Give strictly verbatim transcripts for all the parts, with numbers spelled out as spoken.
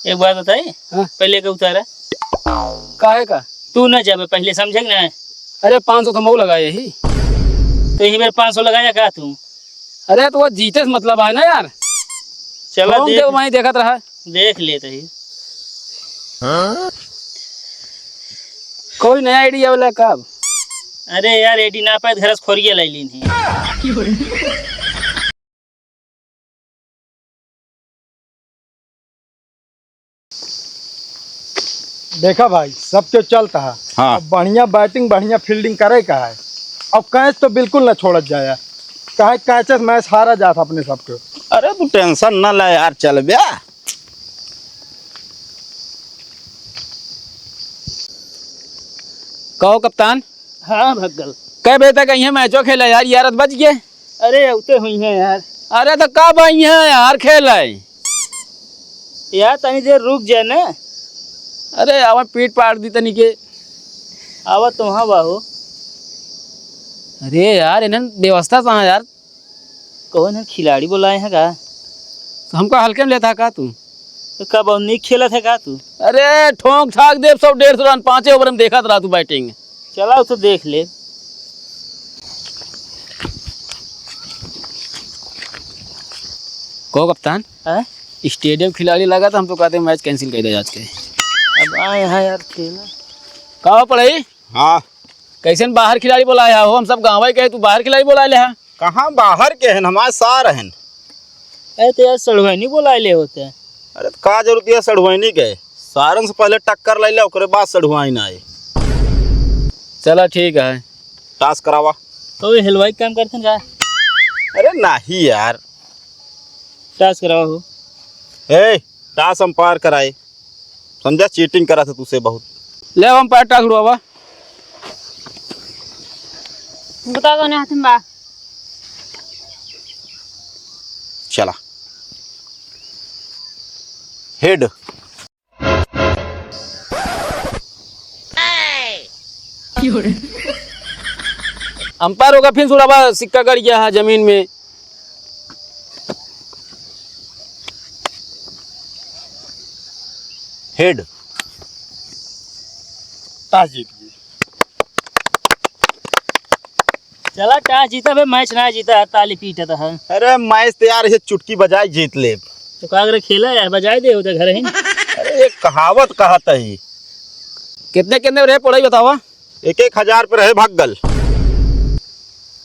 एक बात बताई, हाँ। पहले के उतारा। काहे का? तू ना जाबे पहले, समझे कि ना? अरे, पाँच सौ तो मऊ लगाए ही। तो यही बेर पाँच सौ लगाया का तू? अरे, तो वो जीते से मतलब है ना यार। चला कौन देख, देख, वहीं देखत रहा। देख लेते ही। कोई नया आइडिया वाला का? अरे यार, एडी ना पाए, घर से खोरिया लाई लीन ही। देखा भाई, सब क्यों चलता है। हाँ। अब बढ़िया बैटिंग, बढ़िया फील्डिंग करे का है। अब कैच तो बिल्कुल ना छोड़त जाया, काहे कैच से मैच हारा जात अपने सबके। अरे तू टेंशन ना ले यार, चल बे। कहो कप्तान। हाँ भग्गल। कै बजे तक अइहें मैचो खेले यार, ग्यारह बज गए। अरे अउते हुइहें यार। अरे तो कब अइहें यार खेले? यार तनी देर रुक जाए ना। अरे आवा पीट पाट दी तनी के। आवा तो हाँ बाहो। अरे यार इन्हन व्यवस्था कहाँ यार? कौन है खिलाड़ी बोलाए हैं का? तो हमका हल्के में लेता है का तू? तो कब और नहीं खेलत है का तू? अरे ठोंक ठाक देब सौ डेढ़ सौ रन, पाँचे ओवर में देखत रहा तू बैटिंग। चला उसे देख ले। कहो कप्तान, हाँ? स्टेडियम खिलाड़ी लगा तो हम तो कहते मैच कैंसिल कर दे आज के। अब आए हैं यार खेला। का हो पढ़ाई? हाँ। कैसन बाहर खिलाड़ी बोलाया हो? हम सब गाँव ही कहे, तू बाहर खिलाड़ी बोला ले हा? कहाँ बाहर के हन, हमारे सार हन। अरे तो यार सड़ुआइनी बोला ले होते। अरे तो का जरूरत है सड़ुआइनी के? सारन से पहले टक्कर ले ले, ओकरे बाद सड़ुआइन आए। चला ठीक है। टॉस करावा। तो ये हलवाई काम करते हैं का? अरे नहीं यार। टॉस करावा हो। ए, टॉस अंपायर कराए। समझा, चीटिंग करा था तुझसे बहुत। ले अंपायर टॉस उड़ावा। बता दो ना हाथ में बा। चला। हेड। अंपायर होगा फिर सुड़ावा, सिक्का गड़ गया है जमीन में। हेड। टॉस जीत गए। चला टॉस जीता बे, मैच ना जीता, ताली पीटत है। अरे मैच तो यार ये चुटकी बजाए जीत ले। तो का करे खेला है, बजाए दे उधर घर ही। अरे ये कहावत कहत है। कितने कितने रहे पढ़ाई बतावा। एक एक हजार पे रहे भग्गल।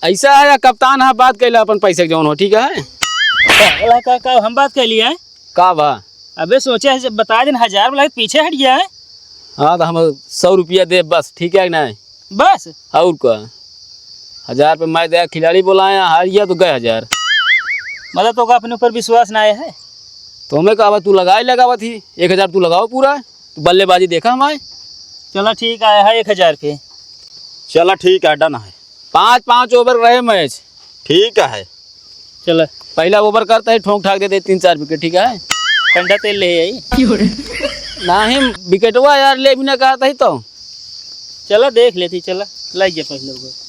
ऐसा है या कप्तान, हाँ बात कैला अपन पैसे के जौन हो, ठीक है? का, का, का हम बात कैली है? का बा? अबे सोचे है जब बता दिन हजार बोला पीछे हट गया है। हाँ तो हम सौ रुपया दे बस, ठीक है कि नहीं? बस? और का? हजार पे मैच दिया, खिलाड़ी बोलाया, हार गया तो गए हजार। मतलब तो का अपने ऊपर विश्वास ना आया है? तो हमें कहा तू लगाए लगावत ही, एक हजार तू लगाओ पूरा। बल्लेबाजी देखा हमारे। चला ठीक है, है एक हजार पे। चला ठीक है, डन है। पाँच पाँच ओवर रहे मैच। ठीक है। चला। पहला ओवर करता है, ठोंक ठाक दे दे तीन चार विकेट, ठीक है? ठंडा तेल ले आई। नहीं, विकेटवा यार ले भी ना कहता ही तो। चला देख लेती, चला। लाइए पहले ओवर।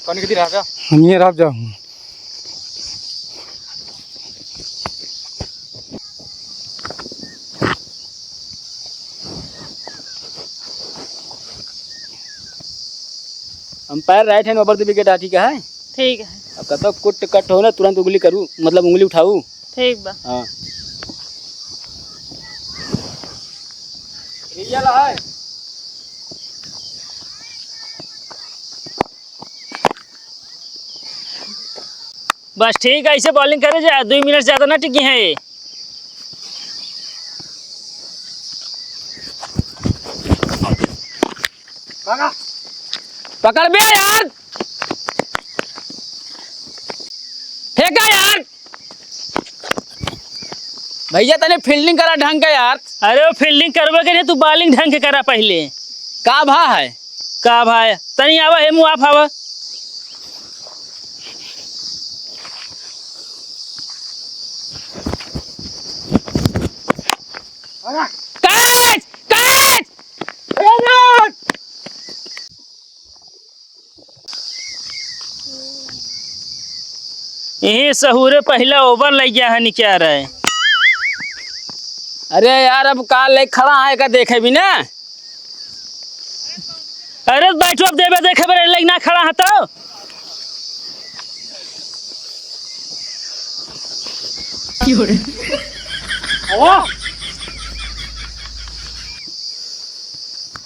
कौन किधर आ गया? हम ये रह जाओ। Umpire right hand over the wicket आ, ठीक है? ठीक है। अब कतो कुट कट हो ना, तुरंत उंगली करू, मतलब उंगली उठाऊ। ठीक बा। हाँ। बस ठीक है, ऐसे बॉलिंग करे जा, दुई मिनट ज्यादा ना टिकी है। पकड़ बे यार, फेंका यार। भैया तने फील्डिंग करा ढंग का यार। अरे वो फील्डिंग करबे के नहीं, तू बॉलिंग ढंग के करा पहले। का भा है? का भा है? तनी आवा हे मुँह आप आवा। कैच! कैच! ए, रन! यही सहूरे पहिला over लग गया है, निकाल रहे। अरे यार, अब का ले खड़ा है, का देखे भी ना। अरे बैठो, अब देबे देखे बरे लग ना खड़ा है तो।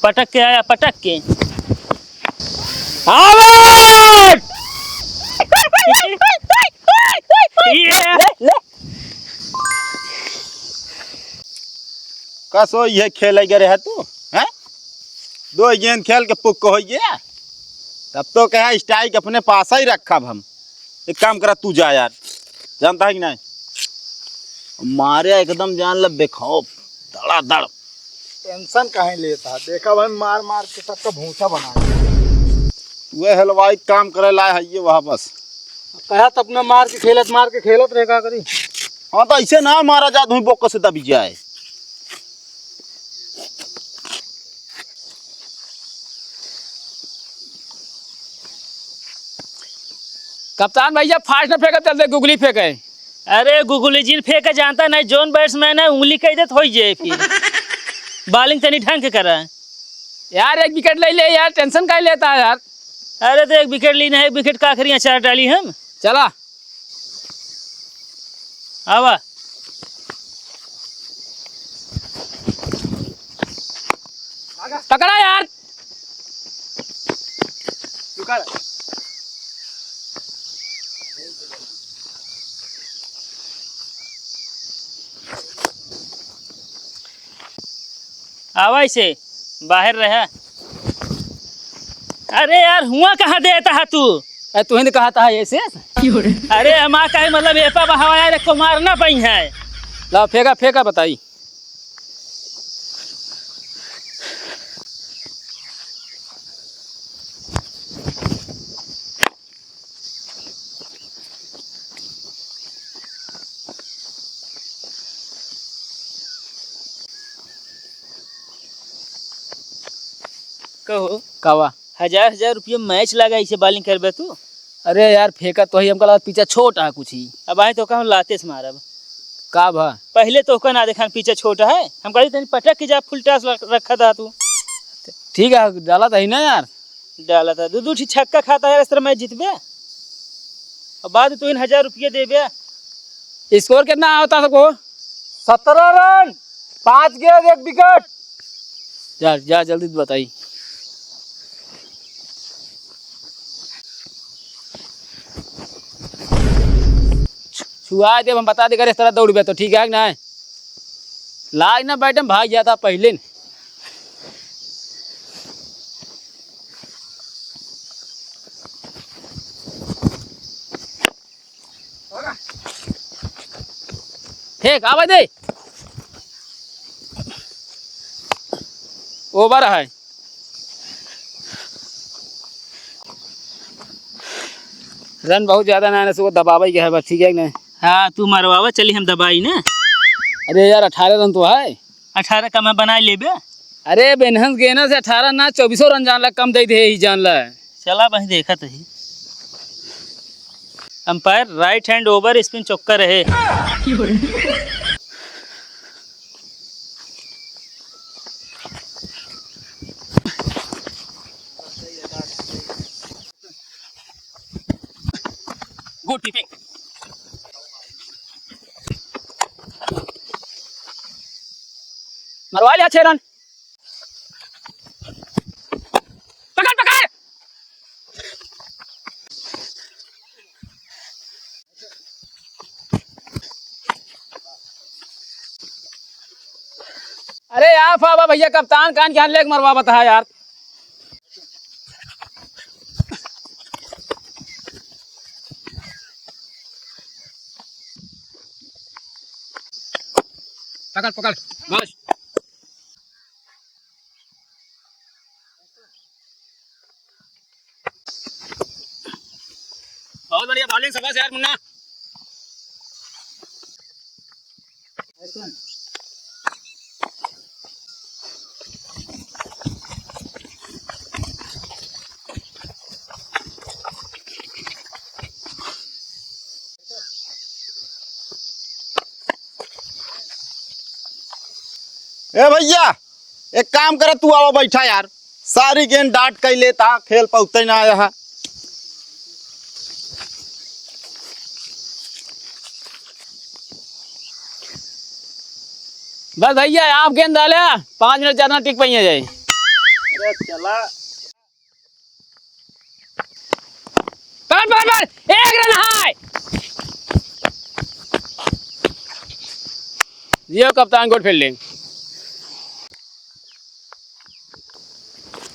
पटक के आया, पटक के। आवाज! ये। ले, ले। कसो ये खेले गए रहे तू, हैं? दो गेंद खेल के पुक हो गया। तब तो कहा strike अपने पास ही रखब हम। एक काम करा, तू जा यार, जानता है कि नहीं? मारे एकदम जान ले बेखौफ, दड़ा दड़। Tension काहे लेता है? देखा भाई, मार मार के सबका भूसा बना दिया। वह हलवाई काम करे लाए है ये, वह बस। कहा तो अपना मार के खेलत, मार के खेलत रहे, का करी? हाँ, तो ऐसे ना मारा जात हुई, बोक से दबी जाए। कप्तान भैया, fast न फेंके, चलते गुगली फेंके। अरे गुगली जिन फेंके जानता नहीं, जोन batsman है, उंगली कह देत होई जाए फिर। Bowling तनी ढंग के करा। यार, एक wicket ले ले यार, tension काहे लेता है यार? अरे तो एक wicket ली नहीं, एक wicket का करी, अचार डाली हम। चला। आवा। पकड़ा यार। आवा इसे, बाहर रहा। अरे यार, हुआ कहाँ देता है तू? अरे, तू ही ने कहा था ऐसे। अरे, हमार कहे मतलब, एपा बहावा यार, एको मार ना पाई है। ला, फेंका, फेंका, बताई। कहो। कावा? हजार हजार रुपया match लगा, इसे bowling करबे तू? अरे यार, फेंका तो ही, हमका लगा पीछा छोट है कुछ ही। अब आए तो कहूँ लाते से मारब। का भा? पहले तो ओका ना देखान पीछा छोट है, हम कहली तनी पटक के जा, full toss रख-, रखा था तू। ठीक है, डाला था ही ना यार। डाला था, दू दू ठी छक्का खाता है, इस तरह match जीतबे। और बाद में तू इन हजार रुपये देबे। Score कितना होता सबको? सत्रह run, पाँच गेंद, एक wicket। जा, जा, जल्दी बताई। छु-, छुआ देब, हम बता दे, अगर इस तरह दौड़बे तो ठीक है कि नहीं? लाग ना बैठे, भाग जाता पहले न। फेंक, आवे दे। Over है। Run बहुत ज्यादा ना आने से वो दबावे के है बस, ठीक है कि नहीं? हाँ, तू मरवावा, चली हम दबाई ना। अरे यार, अठारह run तो है। अठारह का मैं बनाई लेबे। अरे, बेनहंस गेना से अठारह ना, चउबीसो run जान ला, कम दे दे ही जान ला। चला बस देखत ही। Umpire, right hand over spin चौका रहे। Good keeping। मरवा लिया छह run। पकड़, पकड़। अरे यार, फाबा भैया, कप्तान कान के यहाँ लेके मरवा बता यार। पकड़, पकड़, बस। बहुत बढ़िया bowling, शाबाश यार मुन्ना। ए भइया, एक काम करा, तू आवा बैठा यार, सारी गेंद डाट कइ लेता, खेल पहुँचते ना आया है। बस भइया, आप गेंद डाले, पाँच मिनट ज्यादा टिक पाइए जाए। अरे चला। बस, बस, बस, एक रन है। जियो कप्तान, गुड फील्डिंग।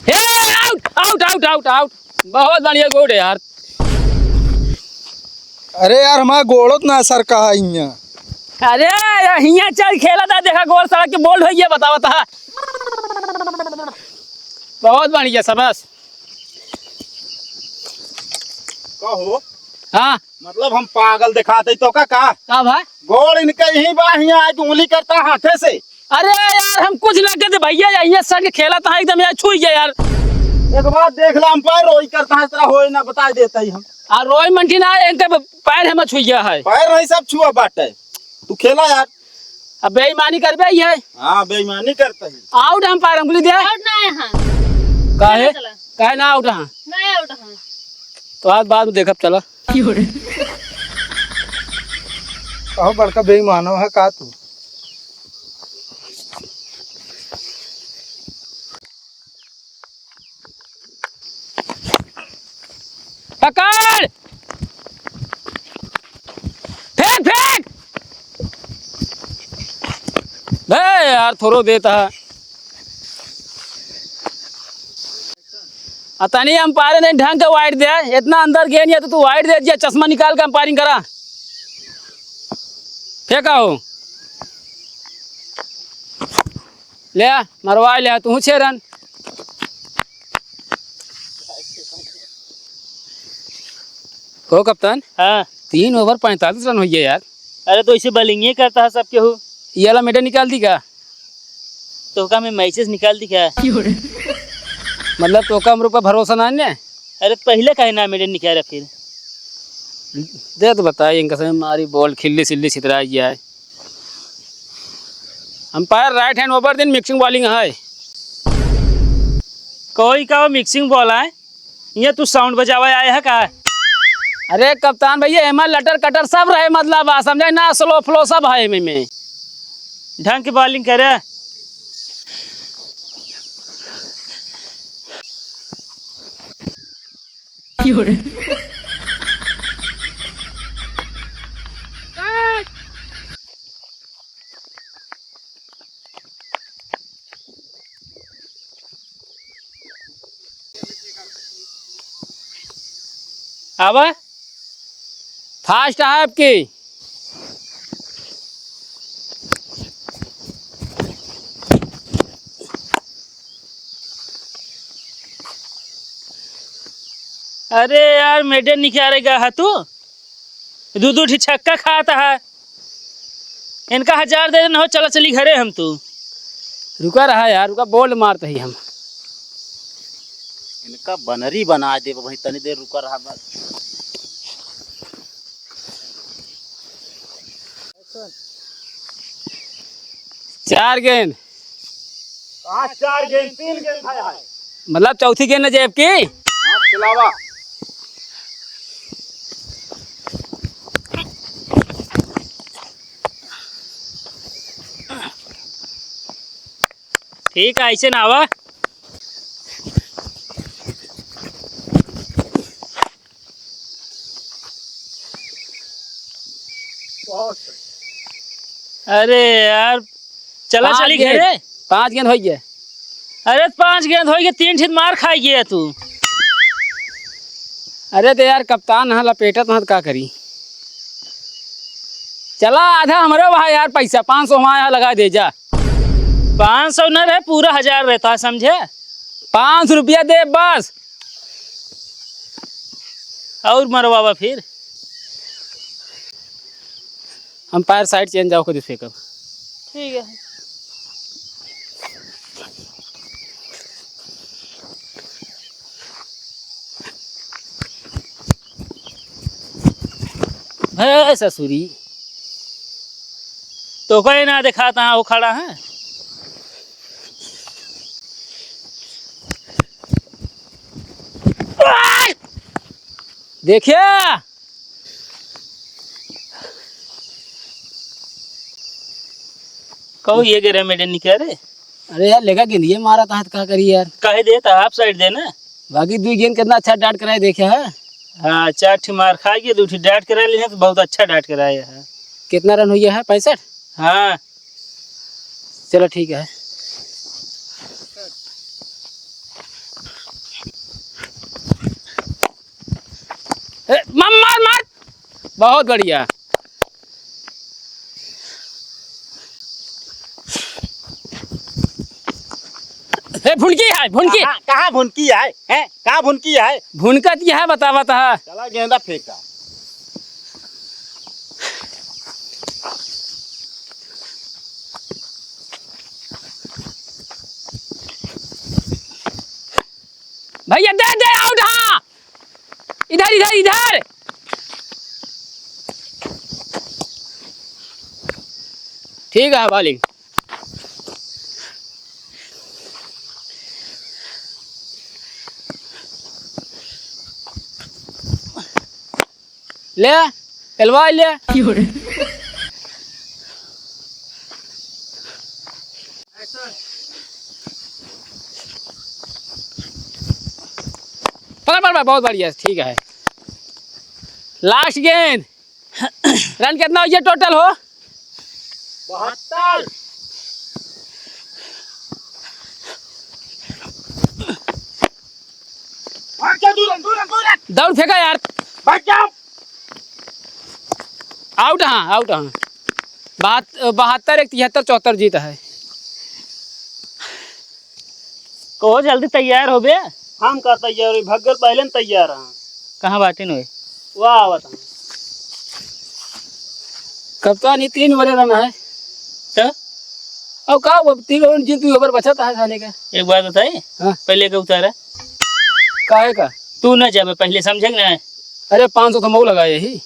हे, out, out, out, out, out. बहुत बढ़िया गोल है यार। अरे यार, हमारा गोड़त ना सर कहा हियाँ। अरे यार, हियाँ चल खेला था, देखा गोल सड़क के बोल्ड हो गया, बतावा था। बहुत बढ़िया, शाबाश। कहो। हाँ। मतलब हम पागल दिखाते तो का, का? का भाई? गोड़ इनके यहीं बा, हियाँ आज उंगली करता हाथे से। अरे यार, हम कुछ ना करते भइया, यहीं सट के खेला था, एकदम यहाँ छुई गया यार। एक बात देख ला, अंपायर रोई करता है, इस तरह होए ना, बताइ देता ही हम। आ रोई मंठी ना, इनके पैर हमें छुई गया है। पैर नहीं, सब छुआ बाटे। तू खेला यार। अब बेईमानी करबे ही है। हाँ, बेईमानी करता ही। आउट अंपायर, अंगुली दे। आउट ना है, हाँ। काहे? चला, चला। काहे ना आउट हाँ? ना आउट हाँ। तो आज बाद में देखब, चला। कहो बड़का बेईमानो है का तू? पकड़! फेंक, फेंक! बे यार, थोड़ो देता है। आ तनी अंपायर ने ढंग के वाइड दे, इतना अंदर गेंद है तो तू वाइड दे दिया, चश्मा निकाल के अंपायरिंग करा। फेंका हो। ले आ, मरवा ले आ, तू छह रन। हो कप्तान? हाँ। तीन ओवर पैंतालीस रन होइ गया यार। अरे तो इसे बॉलिंग ही करता है सब केहू। ये वाला मेडन निकाल दी का? तोका में मैसेज निकाल दी का? मतलब तोका हमरे ऊपर भरोसा ना है ने? अरे पहले काहे ना मेडन निकाल रहा फिर? दे तो बताई, इनका समय मारी बॉल खिल्ली सिल्ली छितरा गया है। अंपायर राइट हैंड ओवर दिन मिक्सिंग बॉलिंग है। कोई का मिक्सिंग बॉल है? ये तू साउंड बजावे आए है का? अरे कप्तान भैया, एमा लटर कटर सब रहे, मतलब, आ, समझे ना, स्लो फ्लो सब है एमे में। ढंग के बॉलिंग करे। आवा। फास्ट है आपकी। अरे यार, मेडन निकालेगा है तू? दू दू ठी छक्का खाता है। इनका हजार दे देना हो, चला चली घरे हम तू। रुका रहा यार, रुका, बोल्ड मारत ही हम। इनका बनरी बना दे भाई, तनी देर रुका रहा बस। चार गेंद। कहाँ चार गेंद, तीन गेंद है, है। मतलब चौथी गेंद न जेब की। हाँ, खिलावा। ठीक है, ऐसे ना आवा। अरे यार, चला पाँच चली गेंद, घरे। पाँच गेंद होइ गए। अरे पाँच गेंद होइ गए, तीन ठित मार खाई गया तू। अरे तो यार कप्तान ह लपेटत ह त का करी। चला आधा हमरो भाई यार, पैसा पाँच सौ हमारे यहाँ लगा दे जा। पाँच सौ न रहे, पूरा हजार रहता है, समझे? पाँच सौ रुपया दे बस। और मरवावा फिर। अंपायर साइड चेंज आओ, खुद फेंकब। ठीक है। है ससुरी, तो कोई ना दिखाता, हाँ, वो खड़ा है। देखिया। कहू ये गेरे मेरे निकले रे। अरे यार, लेगा गेंद ये मारा था, का करी यार। काहे देता, half side दे ना। बाकी दुई गेंद कितना अच्छा डाट कराए, देखे है। हाँ, चार ठी मार खा गए, दो ठी डाट कराए लिए हैं, तो बहुत अच्छा डाट कराए है। कितना रन हुआ है? पैंसठ। हाँ। चलो ठीक है। ए, मार, मार, मार। बहुत बढ़िया। ए, भुनकी है, भुनकी। कहाँ, कहाँ भुनकी है? हैं? कहाँ भुनकी है? भुनकत की है, बतावत है। चला गेंदा फेंका। भैया दे दे, out, हाँ। इधर, इधर, इधर। ठीक है, bowling। ले, पेलवा ले। पकड़, पकड़, पकड़, बहुत बढ़िया, ठीक है। Last गेंद। Run कितना हुआ total हो? बहत्तर। भाग जा, दूर, दूर, दूर। दौड़ फेंका यार। भाग जा। Out, हाँ, out, हाँ। बहत-, बहत्तर एक तिहत्तर चौहत्तर जीत है। कहो जल्दी तैयार हो बे। हम का तैयार होई, भग्गल पहले न तैयार हैं। कहाँ बाटिन होए? वाह, आवत हैं। कप्तान, ये तीन over रहना है। तो? अब का, अब तीन over जिन तू over बचा था खाने का। एक बात बताई? हाँ। पहले के उतारा। काहे का? तू न जाबे पहले, समझे कि ना? अरे, पाँच सौ तो मऊ लगाए ही।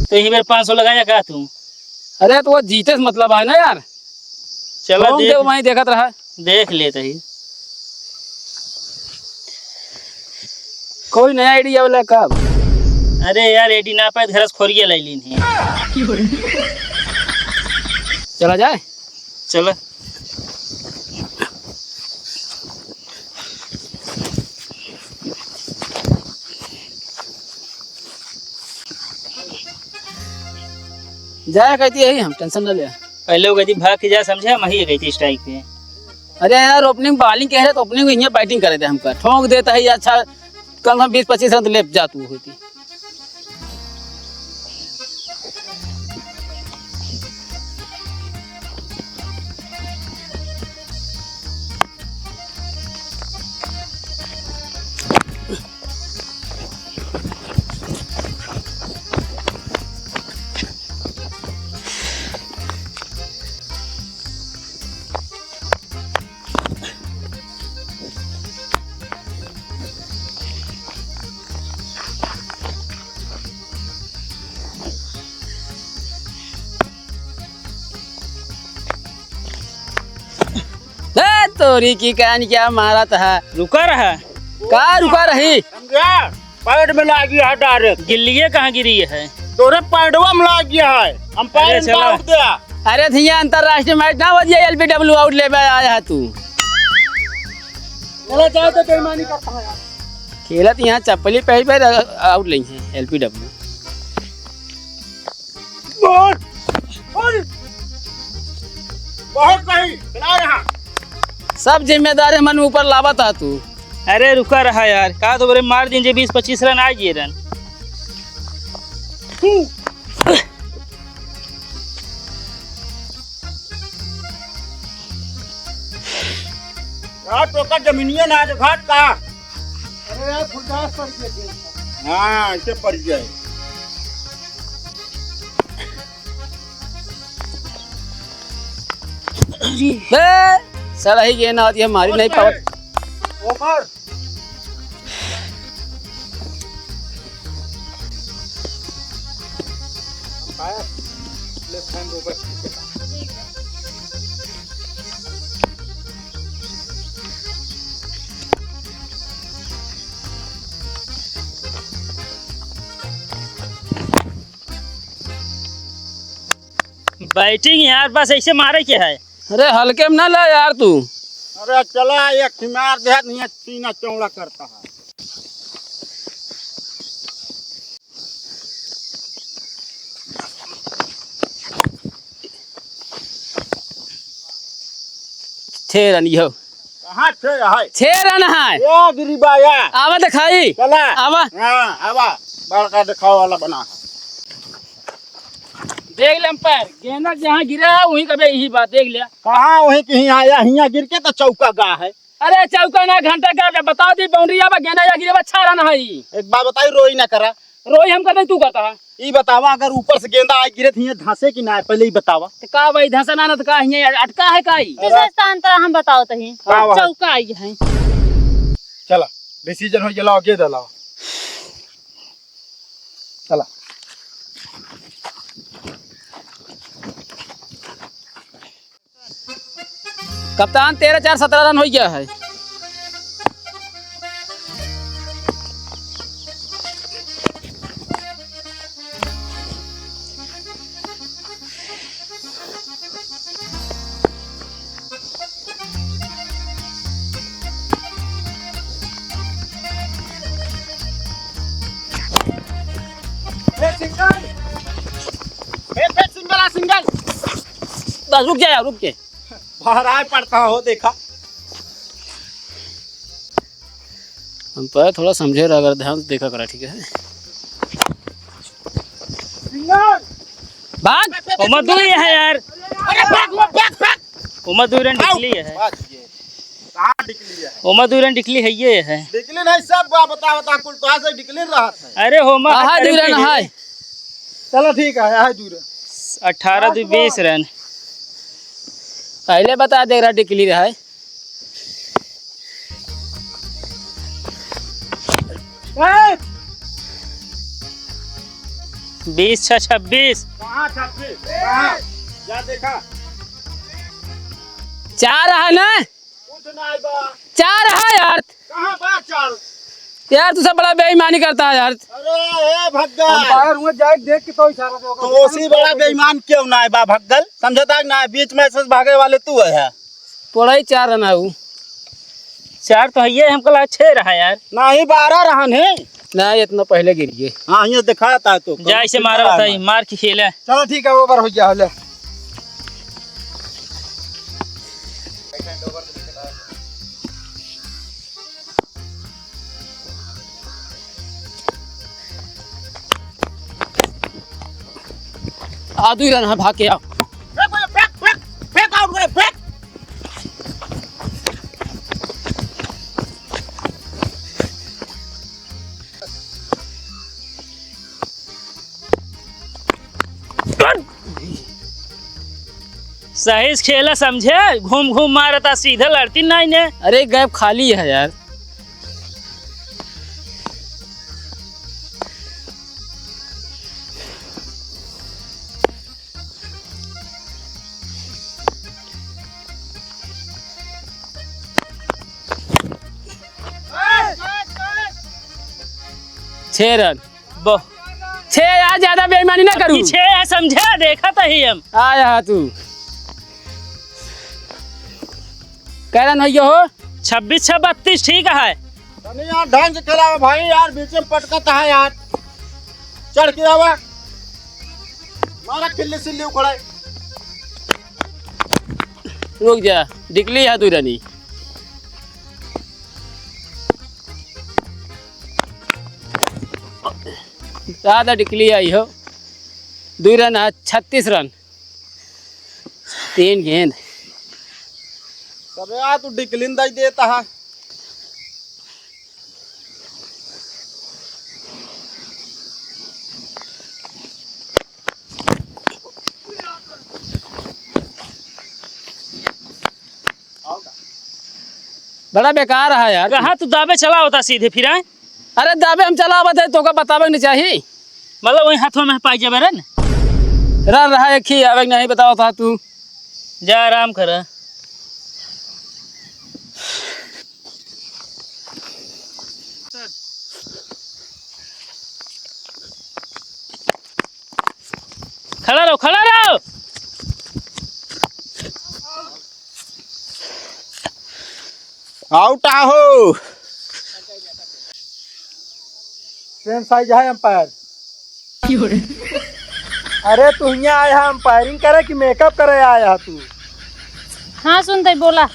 तो यही मेरे पाँच सौ लगाया का तू? अरे, तो वो जीते से मतलब है ना यार। चला ठोक देख। दे, वहीं देखत रहा। देख लेते ही। कोई नया idea वाला का? अरे यार, एडी ना पाए, घर से खोरिया लाई लीन है। चला जाए। चला। जाए कहती यही हम, tension न ले। पहले वो कहती भाग के जा, समझे, हम ही कहती strike पे। अरे यार, opening bowling कह रहे तो opening में यहाँ batting करे थे हमका, ठोंक देता है ये अच्छा, कम से कम बीस पच्चीस run तो ले जा तू होती। ए, तोरी की कान क्या मारत है? रुका रहा। का रुका रही? समझा? पैड में लागी है direct। गिल्लिये कहाँ गिरी है? तोरे पैडवा में लागी है। हम अरे पैर चला। Out दिया। अरे धिया, अंतर्राष्ट्रीय match ना हो जाए, LBW out लेबे आया है तू। चला जाओ तो बेईमानी करता है यार। खेलत यहाँ चप्पली पहन पे out लेंगे, LBW। बहुत, बहुत, बहुत सही, खिला रहा। सब जिम्मेदारी मन ऊपर लावा था तू। अरे रुका रहा यार, का तो बोले मार दीन जे बीस पच्चीस run आ गए run। यार तो का जमीनिया ना जो घाट का। अरे यार, फुलदास पर के खेल। हाँ, ऐसे पड़ गए। बे, साला ही ये ना होती, हमारी नहीं पावत। Omar. Umpire, left hand over। Batting यार, बस ऐसे मारे के है। अरे हल्के में ना ला यार तू। अरे चला, एक ठे मार दे, नहीं सीना चौड़ा करता है। छह रन यो। कहाँ छह है? छह रन है। ए गिरी बा या। आवा दिखाई। चला। आवा। हाँ, आवा। बड़का दिखावा वाला बना। देख ले अंपायर, गेंदा जहाँ गिरा है, वहीं कबे यही बात, देख लिया। कहाँ वहीं कहीं आया, हियाँ गिर के तो चौका गा है। अरे चौका ना, घंटा का बता दी, बाउंड्री आवा, गेंदा या गिरे बा, छह रन है। एक बात बताई, रोई ना करा। रोई हम करते, तू करता है। ई बतावा, अगर ऊपर से गेंदा आ गिरे तो हियाँ धंसे कि ना, पहले ई बतावा। तो का भाई, धंसा ना, ना तो का हियाँ अटका है का ई? अरे। विशेषता अंतर हम बताओ तही। का हुआ? चौका आई है। चला, डिसीजन हो गया, लाओ, गेंद लाओ। चला। कप्तान, तेरह चार सत्रह रन हो गया है। ए, सिंगल। ए, ए, सिंगल, आ, सिंगल। बस रुक जा यार, रुक के। बाहर आए पड़ता हो, देखा। अंपायर थोड़ा समझे रहा, अगर ध्यान से देखा करा, ठीक है? सिंगल। भाग। ओमा दू ही है यार। अरे भाग, भाग, भाग, भाग। ओमा दू रन आउट। निकली है। बच गए। कहाँ निकली है? ओमा दू रन निकली है, ये है। निकली नहीं, सब बा-, बता, बता, कुल तो से निकली रहा था। अरे होमा आहा, दू रन है। चलो ठीक है, आहा दू रन। अठारह दू बीस रन। पहले बता दे रहा निकली रहा है। ए! बीस छः छब्बीस। कहाँ छब्बीस? कहाँ? जा देखा। चार है ना? कुछ ना बा। चार है यार। कहाँ बा चार? यार, तू सब बड़ा बेईमानी करता है यार। अरे, ए भग्गल। अंपायर हुए जाए, देख के तो इशारा दे, तो ओसी बड़ा बेईमान क्यों ना है बा भग्गल? समझता है ना, बीच में से भागे वाले तू है। पड़ा ही चार रन आऊ। चार तो है, ये हमको लगा छह रहा यार। नहीं, बारह रहन है। नहीं, इतना पहले गिर गए। हाँ, ये दिखाता है तो। जा, इसे मारा बताई, मार के खेला। चलो ठीक है, ओवर हो गया, ले। आ, दू रन है, भाग के आओ। फेंक, फेंक, फेंक, फेंक, आउट करे, फेंक। सही से खेला समझे, घूम घूम मारता, सीधे लड़ती नहीं ने। अरे गैप खाली है यार। छह रन। बो। छह यार, ज्यादा बेईमानी ना करू। छह है, समझा, देखा तो ही हम। आया हा तू। कै रन हो गया हो? छब्बीस छः बत्तीस, ठीक है। तनी यार ढंग से खेलावा भाई, यार बीच में पटकत है यार। चढ़ के आवा। मारा खिल्ली सिल्ली उखड़ाए। रुक जा, डिकली है दू रनी। ज्यादा डिकली आई हो। दू रन है, छत्तीस रन। तीन गेंद। अबे यार, तू डिकलिन दई देता है। बड़ा बेकार है यार। कहाँ तू दाबे चला होता सीधे फिर, आए? अरे दाबे हम चला होता है, तोका बतावे के नहीं चाही। मतलब वही हाथों में पाई जाबे रे न। रह रहा एक ही, अब नहीं बताओ था तू। जा आराम कर। खड़ा रहो, खड़ा रहो। Out आहो। Same size है umpire। क्यों रे? अरे तू हियाँ आया है umpiring करे कि makeup करे आया है तू? हाँ सुनते बोला।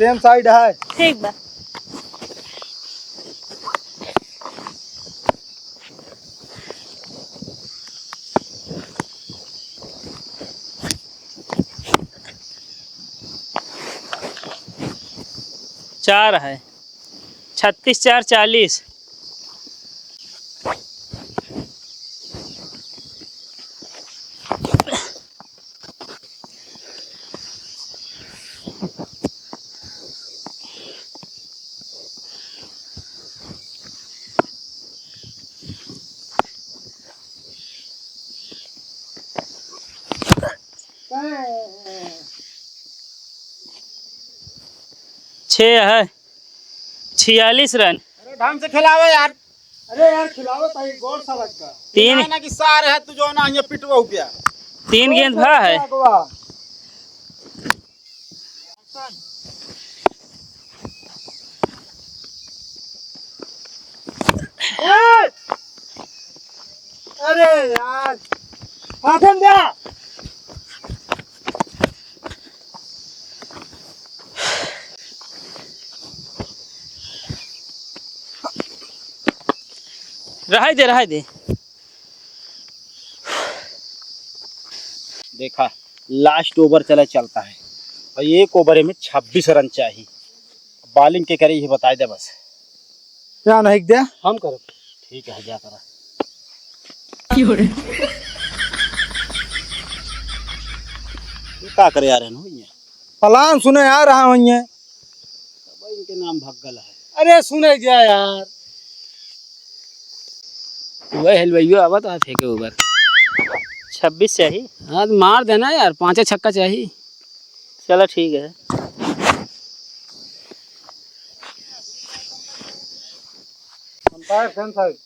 Same side है। ठीक बा। चार है। छत्तीस चार चालीस। छः है, छियालीस रन। अरे ढंग से खिलावे यार। अरे यार खिलावे ताई, गौर समझ का। तीन। ना, ना कि सार है तू जो ना ये पिटवा हो गया। तीन गेंद भा है। अगवा। अरे यार, हाथन द्या। रहाई दे, रहाई दे। देखा, last over चला चलता है और एक over में छब्बीस run चाहिए। Bowling के करे ये बताई दे बस। क्या नहीं दे? हम करब। ठीक है, जा करा। क्यों रे? ये का करे आ रहे हैं भैया? Plan सुने आ रहा हूँ ये। भाई इनके नाम भग्गल है। अरे सुने जा यार। वह हलवाइयो आवत आ फेंके over। छब्बीस चाहिए। हाँ, तो मार देना यार, पाँचे छक्का चाहिए। चला ठीक है। Umpire same side।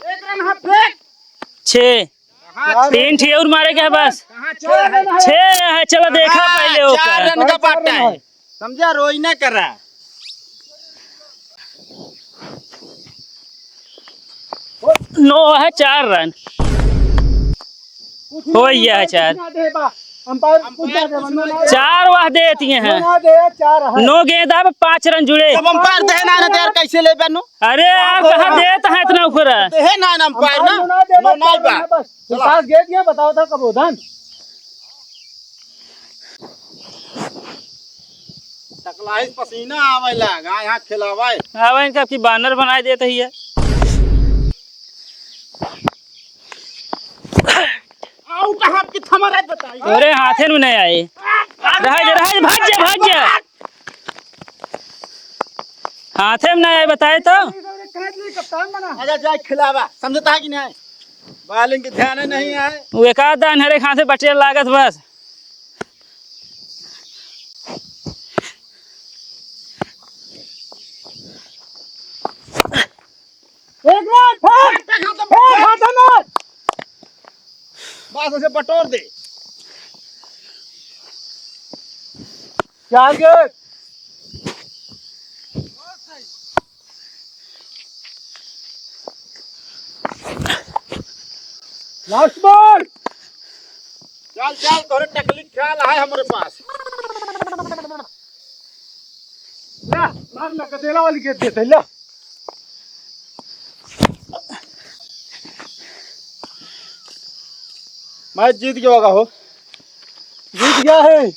एक run हाथ फेंक। छः। हाँ, तीन ठी और मारे के है बस। कहाँ छः है? छः है, चलो देखा हाँ, पहले चार ओकर। Run का बाटा है। समझा, रोई ना करा। नौ है, चार run। हो गया है चार। Umpire कुछ ना दे, बा। Umpire कुछ ना दे, बा। चार वाह देती हैं। ना दे, चार है। नौ गेंद अब पाँच run जुड़े। जब umpire दे ना, ना दे यार, कैसे ले बनू? अरे यार, कहाँ देत है इतना ऊपर? तो है ना, ना umpire ना। Umpire ना दे, नो, बस, ना बा। बस। चला। पास गेट ये बताओ था कबो धन। टकलाही से पसीना आवे लाग, हाँ, यहाँ खिलावे। आवे इनका की बानर बनाए देते ही है। Out, हाथ की थमा रहे बताई। अरे हाथे में नहीं आए। रह जा, रह जा, भाग जा, भाग जा। हाथे में नहीं आए, बताए तो। कप्तान बना। आजा, जाए खिलावा, समझता है कि नहीं? Bowling के ध्यान नहीं है। वो एक आध दान हरे हाथे बचे लागत बस। एक run, फेंक। फेंक, हाथ में। बस, उसे बटोर दे। चार गेंद। Last ball। चल, चल, तोरे तकलीफ ख्याल है हमरे पास। ला, मार ना, गदेला वाली गेंद देते, ला। Match जीत गया होगा हो। जीत गया है।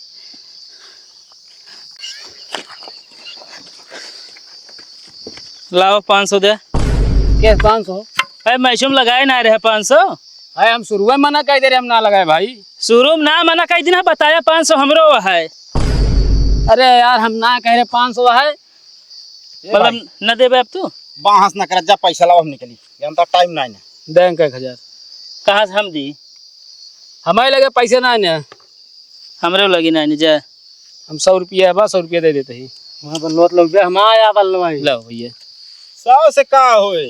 लाओ, पाँच सौ दे। के पाँच सौ? अरे, match में लगाए ना रहे पाँच सौ। अरे, हम शुरू में मना कह दे रहे, हम ना लगाए भाई। शुरू में ना मना कह दिन, बताया पाँच सौ हमरो है। अरे यार, हम ना कह रहे पाँच सौ है। ए मतलब, भाई। न देबे अब तू? बहस न कर, जा पैसा लाओ, हम निकली। जानता time नहीं ना। बैंक एक हजार। कहाँ से हम दी? हमारे लगे पैसे ना है ना। हमरे लगे ना है, जा। हम सौ रुपया है, बस सौ रुपया दे देते ही। वहाँ पर नोट लोग दे, हम आया बल्लू भाई। लाओ भैया। सौ से का होई?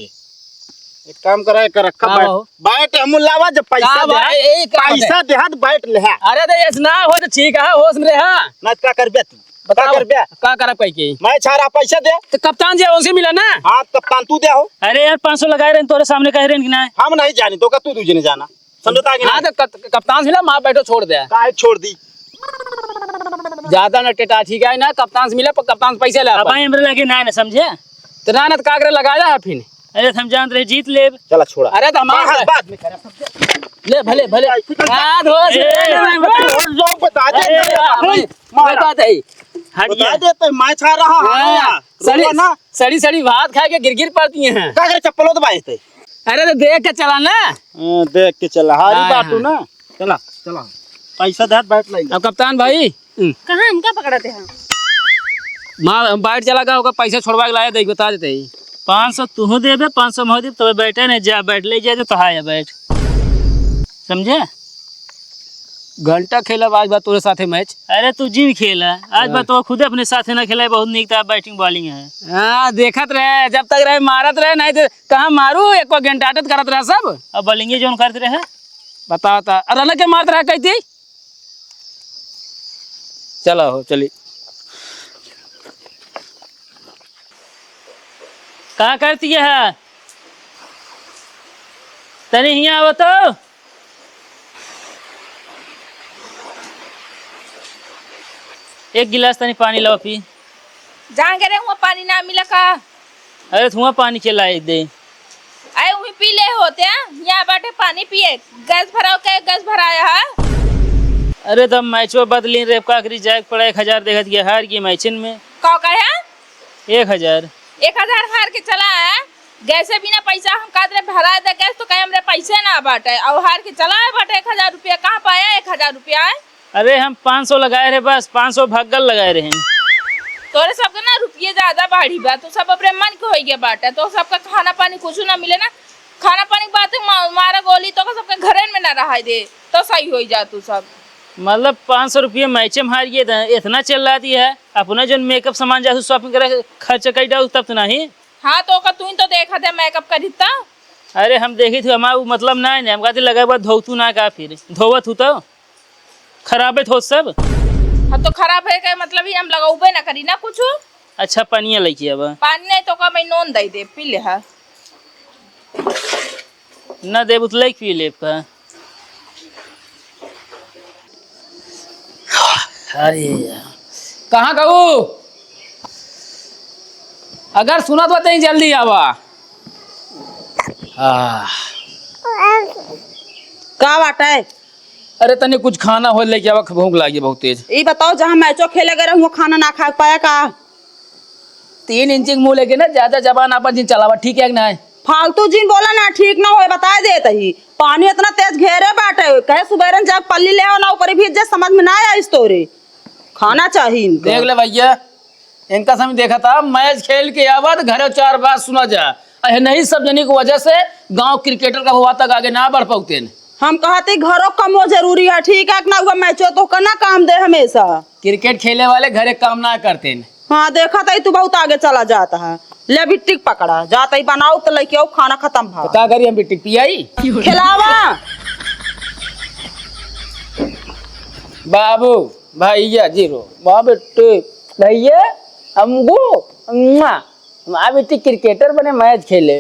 एक काम करा, एक रखा का बैठ। हो? बैठ हम लावा, जब पैसा का दे, बा-, ए, ए, का पैसा बात है? दे हाथ बैठ ले हा। अरे तो ऐस ना हो तो ठीक है, होश में रहा। ना तो का करबे तू? का बताओ, करबे? का करब कह के? मैं छारा पैसा दे। तो कप्तान जी उनसे मिला ना। हाँ, कप्तान तू दे हो। अरे यार, पाँच सौ लगाए रहे, तोरे सामने कह रहे हैं कि ना? हम नहीं जानी, तो का तू दूजे ने जाना। समझता कि हाँ, नहीं? तो कप-, कप्तान से मिला, माँ बैठो, छोड़ दे। काहे छोड़ दी? ज्यादा ना टेटा, ठीक है ना, कप्तान से मिला, प-, कप्तान से पैसा ले अब अपन। भाई, हमरे लगे ना है ना, समझे? तो ना, ना, तो का करे, लगा जा फिर। अरे, हम जानत रहे, जीत लेब। चला, छोड़ा। अरे, तो हमार बाहर है। बाद में करे। ले, भले, भले। ऐसे तो हाथ हो, ए, ले, ले, ले, ले। और लोग बता दे, अरे, अरे, अरे, मारा। बता दे। हट बता गया। दे, तो मैं छा रहा हूँ हाँ, ना। सड़ी, रोवा ना। सड़ी, सड़ी भात खा के गिर, गिर पड़ती हैं। का करे, चप्पलों तो बाजते। अरे तो देख के चला ना। हाँ, देख के चला, हारी हाँ, बाटू हाँ। ना। चला, चला। पैसा दे, बैठ लाइए। अब कप्तान भाई, हम्म। कहाँ हमका पकड़ाते हैं? माँ, हम बैठ चला का, ओकर पैसा छोड़वा के लाया, देख, बता देते ही। पाँच सौ तुहू देबे, पाँच सौ महू देबे, तबे बैठे नहीं, जा बैठ, ले जा, जो तो हाय बैठ। समझे? घंटा खेलब आज बा तोरे साथे मैच। अरे तू जिन खेला, आज हाँ। बा तो खुदे अपने साथे ना खेला, बहुत नीक था बैटिंग बॉलिंग है। हाँ, देखत रहे, जब तक रहे मारत रहे, नहीं तो कहाँ मारू, एक गेंद टाटत करत रहे सब। अब बॉलिंगे जोन करत रहे। बता, बता। अरे अलग के मारत रहे कहती। चला हो, चली। का करती है? तनी हियाँ आओ तो। एक गिलास तनी पानी लाओ पी। जान के रे, हुआ पानी ना मिला का? अरे, हुआ पानी के लाई दे। अरे, उही पी ले होते हैं, यहाँ बैठे पानी पिए, गैस भराओ के, गैस भराया है। अरे, तब मैचो बदली रे, का करी, जाए के पड़ा, एक हजार देखत गया, हार गई मैचन में। का कहे? एक हजार। एक हजार हार के चला है, गैसे बिना पैसा हम कहत रहे भरा दे गैस, तो कहे हमरे पैसे ना बाटे, और हार के चला है बाटे एक हजार रुपया, कहाँ पाया एक हजार रुपया है? अरे हम पाँच सौ लगाए रहे बस, पाँच सौ भग्गल लगाए रहे। तोरे सबके ना रुपये ज्यादा बाढ़ी बा, तो सब अपने मन के होई गए बाटे, तो सबका खाना पानी कुछ ना मिले ना, खाना पानी के बात मा-, मारा गोली तो सबके घरे में ना रहाई दे, तो सही होई जा तू सब। मतलब पाँच सौ रुपये मैचे में हार गए, इतना चिल्लाती है, अपना जो मेकअप सामान जासू शॉपिंग करे खर्च कर डाल तब तो नहीं। हाँ, तो ओकर तू ही तो देखत है, मेकअप करी त। अरे, हम देखी थी, हमार उ मतलब ना है, हम कहते लगे बाद धोतू ना का, फिर धोवत हूँ तो खराबे धोत सब। हाँ, तो खराब है का मतलब ही हम लगौबे ना करी ना कुछ। अच्छा, पानिया लेके आवा। पानी नहीं तो का मैं नोन दे दे, पी ले हा। ना देबू तो लेके पी लेब का? अरे यार, कहाँ कहू? अगर सुनत हो तो जल्दी आवा। आह। का बाटे? अरे तनी कुछ खाना हो लेके आवा, भूख लागी बहुत तेज। ई बताओ, जहाँ मैचो खेले गए रहे, हुआ खाना ना खा पाया का? तीन इंची के मुंह लेके ना ज्यादा जबान आपन जिन चलावा, ठीक है कि नहीं? फालतू जिन बोला ना, ठीक ना होए, बताए देत ही। पानी इतना तेज घेरे बाटे, कहे सुबेरन जाके पल्ली ले आओ ना, ऊपर ही भीज जा, समझ में ना आइस तोरे। खाना चाहिए इनका। देख ले भैया, इनका समय देखा था, मैच खेल के आवा तो घरे चार बात सुना जा। अहे नहीं, सब जनी की वजह से गांव क्रिकेटर का हुआ तक आगे ना बढ़ पाते हैं। हम कहते घरों कमो जरूरी है, ठीक है कि ना? हुआ मैचो तो का ना काम दे हमेशा। क्रिकेट खेले वाले घरे काम ना करते हैं। हाँ, देखा तो तू बहुत आगे चला जाता है। ले बिट्टी के पकड़ा, जाता ही बनाओ तो लेके आओ, खाना खत्म भा। तो का करी हम बिट्टी के पियाई? खिलावा। बाबू, भैया जीरो, वाह बिट्टी, भैया, हमको, मुआ, वाह बिट्टी क्रिकेटर बने मैच खेले।